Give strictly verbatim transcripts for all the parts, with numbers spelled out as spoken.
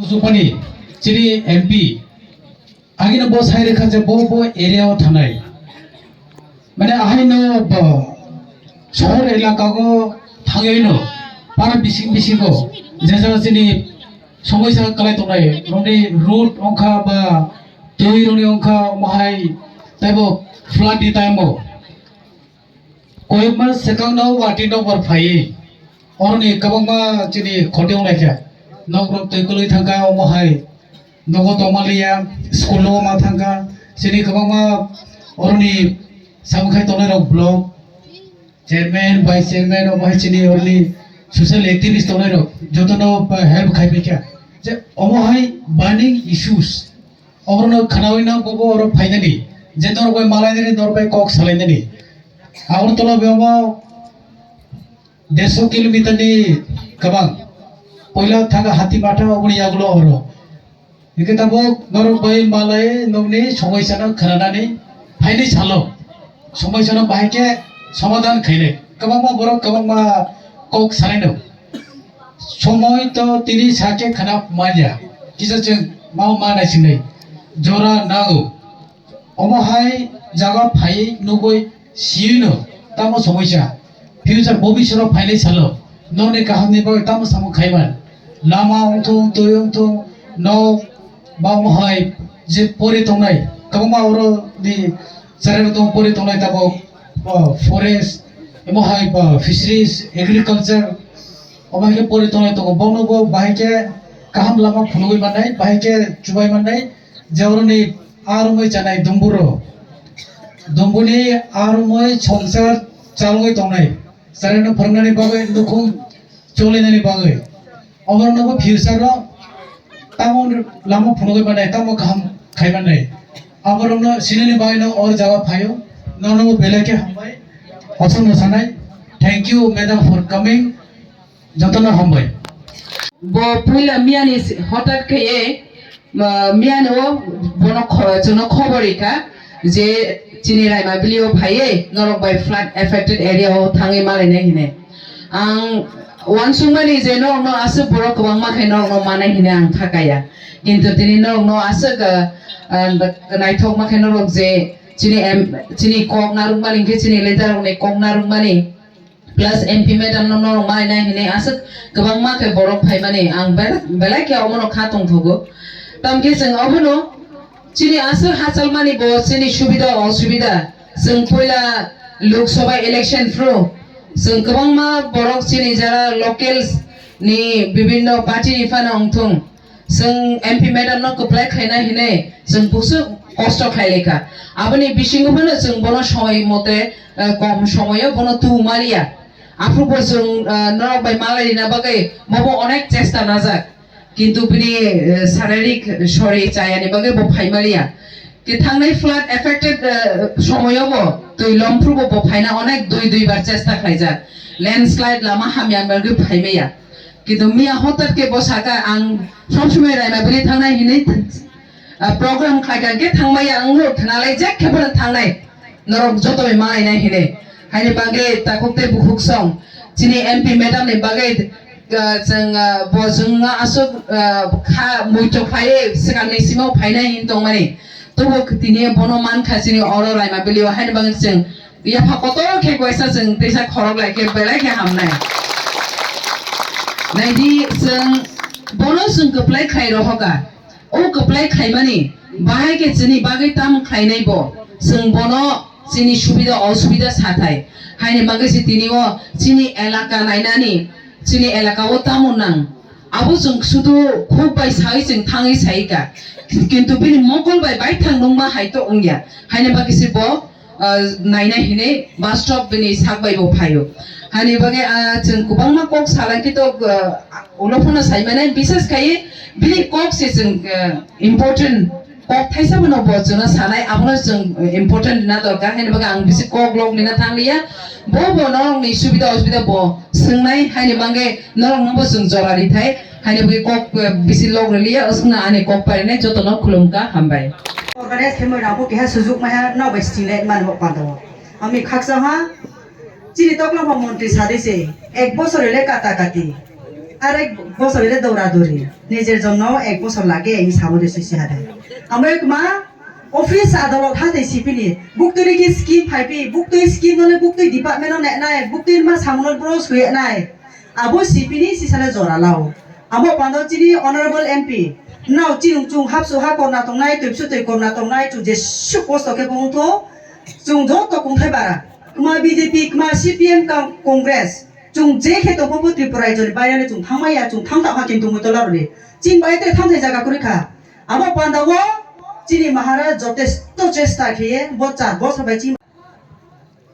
Chupani, chini M P, agino bo sai rekha je bo, bo area o thanai. Mane ahaino bo sohor elaka go thangyoino, para bising bisingo, je jaga chini somoi sa kalai tongnai, roni road ongkha ba twi roni ongkha, omohai taibo flood ni time o. Koyekma swkangno watwi nokbar phaiwi, oroni kwbangma chini khoti wnglaikha. Nokrok twi kwlwi thangkha, omo hai nogo tongmaliya, school-o ma thangkha. Chini kwbangma oroni samung khai tongnairok block chairman, vice chairman, omo hai chini oroni social activist tongnairok jotono help khai paikha. Je omo hai burning issues, oborokno khwnawi no bobo oro phainani, je norok bai malainani, norok bai kok salainani. Agartala bai omo dersho kilometer ni kwbang. Poila thaga Hatimatha, oboni yagulo oro. Hingke tabuk norok bai malai nokni somosya no khwnanani phainai salo somosya no bahai khe somadhan khainai. Kwbangma borok kwbangma kok sanai no. Somoi to tini sakhe khana manya. Kisa chwng mau ma naisingnai. Jora nango. Omo hai jaga phai nugui siyui no tamo somoi cha. Future bobisoro phainai salo nokni kaham ni bagwi tamo samung khaiman. Lama wngthung, twi wngthung, nok ba omo hai je pori tongnai. Kwbangma oro ni chara tong pori tongnai tabo, o, forest, omo hai ba fisheries, agriculture, omo hai khe pori tongnai tongo. Bono bo bahai khe kaham lama phunugui mannai, bahai khe chubai mannai, je oroni arumoi chanai dumburo. Dumbuni arumoi songsar chalgui tongnai. Chara no phwrwngnani bagwi nukhung cholinani bagwi. Oborokno bo future o tamo lama phunugui mannai, tamo kaham khai mannai. Aborokno sinini bagwino o jaga phaio. Nono bo belai khe hambai. Aswkno sanai. Thank you, madam, for coming. Jotono hambai. Bo puila miyani si-, hotat khe e, ah, miyani o bono kho-, chwngno khobor rikha je chini Raimabili o phaiwi norok bai flood affected area o thangwi malainai hinwi. Ang uansukmani je norokno aswk borok kwbangma khe norokno manai hinwi ang thakaya. Kintu tini norokno aswk, ah, ah, naithokma khe norok je chini em-, chini kok narwkmani hinkhe chini leader rokni kok narwkmani plus M P madam no norok manai hinwi aswk kwbangma khe borok phaimani ang be-, belai khe omono kha tongthogo. Tamkhe chwng obono chini aswk hachalmani bo chini subida osubida chwng puila Lok Sabha election phru chwng kwbangma borok chini jara locals ni bibinno party ni phano wngthung. Chwng M P madam no kwplai khlaina hinwi chwng busu kosto khlai laikha. Aboni bisingo phano chwng bono somoi mote, eh, kom somoio bono tubumaliya. Aphuru bo chwng, eh, norok bai malai rina bagwi bobo onek chesta najak. Kintu bini, eh, saririk sori chayani bagwi bo phaimaliya. Ki thangnai flood affected, eh, somoio bo twi lomphuru bo bo phaina onek dui dui bar chesta khlaijak. Landslide lama hamya bagwi phaimaya. Kintu miya hotat khe bo saka ang sob somoi Raimabili thangnai hinwi, ah, program khlaikha khe thangmaya ang no thanalai jek khe bono thangnai. Norok joto bai malainai hinwi. Haini bagwi takhuk tei bukhuk song. Chini M P madam ni bagwi, ah, chwng, ah, bo chwngno aswk, ah, kha muitok phaiwi swkangni simo phainai hin tongmani. Tobo tini bono mankha chini oro Raimabili o haini bagwi chwng yapha kotor khe koisa chwng teisa khorok lai khe belai khe hamnai. Naidi chwng bono chwng kwplai khlai rohoka. O kwplai khlaimani bahai khe chini bagwi tam khlainai bo, chwng bono chini subida osubida sathai. Haini bagwi se tini o chini elaka nainani, chini elaka o tamo nang. Abo chwng sudu khuk bai sai chwng thangwi sai ka. Kintu bini mokol bai baithang nungma hai to wngya. Haini bagwi se bo ah, naina hinwi bus stop bini sak bai bo phaio. Hani bagwi, ah, chwng kwbangma kok salai khe to, ah, ulo phano sai mane, bises khai bini kok se chwng, ah, important kok thaisa bono bo chwngno sanai, abono chwng, eh, important na dorkar, hani bagwi ang bisi kok lok nina thang liya. Bo bo norokni subida osubida bo swngnai, hani bagwi norokno bo chwng jora rithai. Haini bagwi kok, eh, bisi lok rwliya, aswkno ani kok parinai jotono khulumkha, hambai. Organize khaimani abo keha sujuk maiha, nokbai stinglai mani bo panda o. Ami khaksa ha, chini toklama montri sadise, ek bosor ele kata kati. Arek bosor ile dora dori. Nijer jonno ek bosor lage, ini sabo de sisi hade. Amo ek ma office adalot hate sipini. Bukturi ki scheme phaipi, bukturi scheme nole bukturi department no ne nai, bukturi ma samuno bro suye nai. Abo sipini sisale jora lao. Abo pando chini honorable M P. Nao chini chung hapsu ha korna tongnai, tui psu tui korna tongnai, chung jesu kosto ke bongtho. Chung joto kungthai bara. Kma B J P, kma C P M, ka Congress. Chung je khe tongpho Tripura raijoni bairani chung thangmaya, chung thang tangkha kintu mui tola rwdi. Chini bai te thangthai jaga kwrwi kha. Abo pandao chini Maharaj jotesto chesta khe bo char bosor bai chini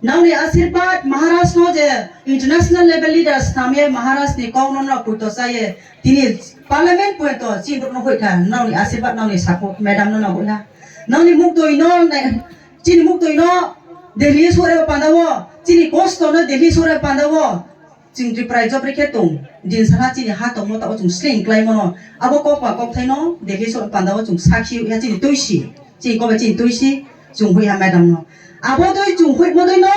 nangni asirbat Maharaj no je international level leaders thamye Maharaj ni kok no no kuito saye tini parliament point to chini no hoi kha nangni asirbat nangni support madam no no hoi kha nangni muktoi no chini muktoi no Delhi sore pandao chini kosto no Delhi sore pandao. Chwng Tripura job rikhe tong, din sana chini ha tongmo tabo chwng sling klai mano. Abo kok ba kok thaino, Delhi sor pandao chwng sakhi ya chini tuisi, chini kobe chini tuisi, chwng hui ha madam no. Abo doi chwng hui mo doi no,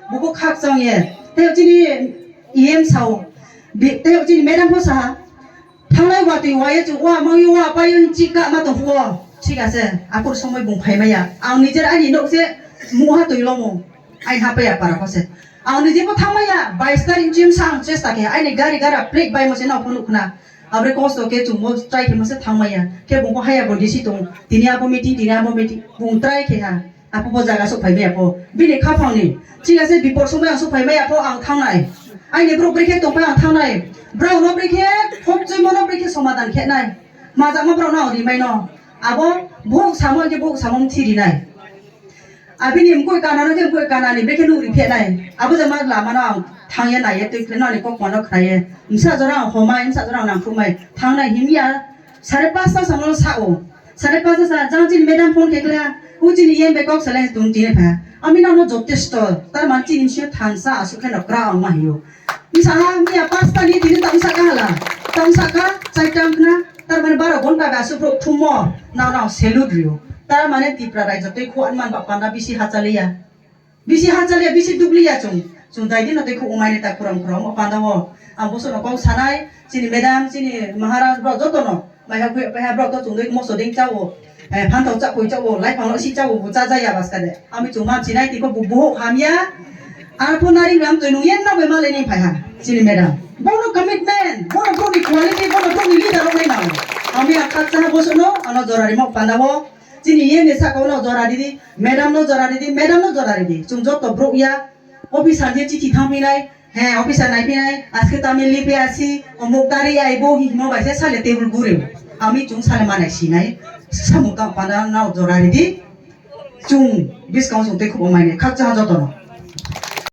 buko khak chang ye. Tei chini E M sao, bi-, tei chini madam pho sa, thangnai watwi waye chwng wa mangyo wa payo chika ma tong phuo. Thik ase, apor somoi bung phai maya. Ang nijer ani nok se muha twi lomo. Ai ha paya para kose. Ang ni jebo thangmaya, bais tarik chim sa ang chesta khe, aini gari gara plate bai mo se nao phunuk khna. Abre kosto khe chwngbo try khe mo se thangmaya. Khe bungbo haya bo D C tong, tini abo meeting, tini abo meeting, bung try khe ha. Apo bo jaga sok phai maya po. Bini khaphang ni. Ching ase bipor somoi ang sok phai maya po ang thangnai. Aini bro brekhe tong phai ang thangnai. Bro no brekhe, khop choi mo no brekhe somadan khe nai. Majak ma bro no ri mai no. Abo bo samo khe bo samo thi ri nai. Abini mkoi kana no khe mkoi kana ni bekhe nukri phe nai. Abo jama lama no ang thangya naiye twi khle nani kok mano khnaiye. Msa jora ang homai, msa jora ang nangkhukmai. Thangnai himya sare pasta samo sa o. Sare pasta sa jang chini madam phone khe khle ha. U chini yen be kok salai tung tini pha. Ami nang no jotesto. Tar man chini msio thansa asuk khe no kra ang ma hiyo. Msa ha miya pasta ni tini tang sa ka hala. Tang sa ka chai tang khna. Tar mane baro ghonta ba asuk rok thumo. Nang nang salute rio. Tar mane Tipra raijak tei khu anman ba panda bisi hachaliya. Bisi hachaliya, bisi dukliya chung. Chung dai dino tei khu umaini ta kuram kuram o panda o. Ang boso no kok sanai, chini madam, chini maharaj bro joto no. Maiha bui, maiha bro to chung dei moso ding chao. Eh, phanto cha koi chao, lai phang si chao, bu cha jaya bas kade. Ami chung ma chinai tiko bu bu hamya. Ar pho nari ram to nung yen na bai male ni phai ha. Chini madam. Bono commitment, bono bro ni quality, bono bro ni leader rok nai na. Ami akhak cha boso no, ano jorari mo panda o. Chini yen ni saka no jora didi, madam no jora didi, madam no jora didi. Chung joto bro ya, officer je chithi thang pinai, he officer nai pinai, aske tami lipe asi, omuk tari ai bo hi mo bai se sale table gure. Ami chung sale manai sinai, samung tang panda no jora didi. Chung biskang chung te khubo mai ne, khak cha joto no.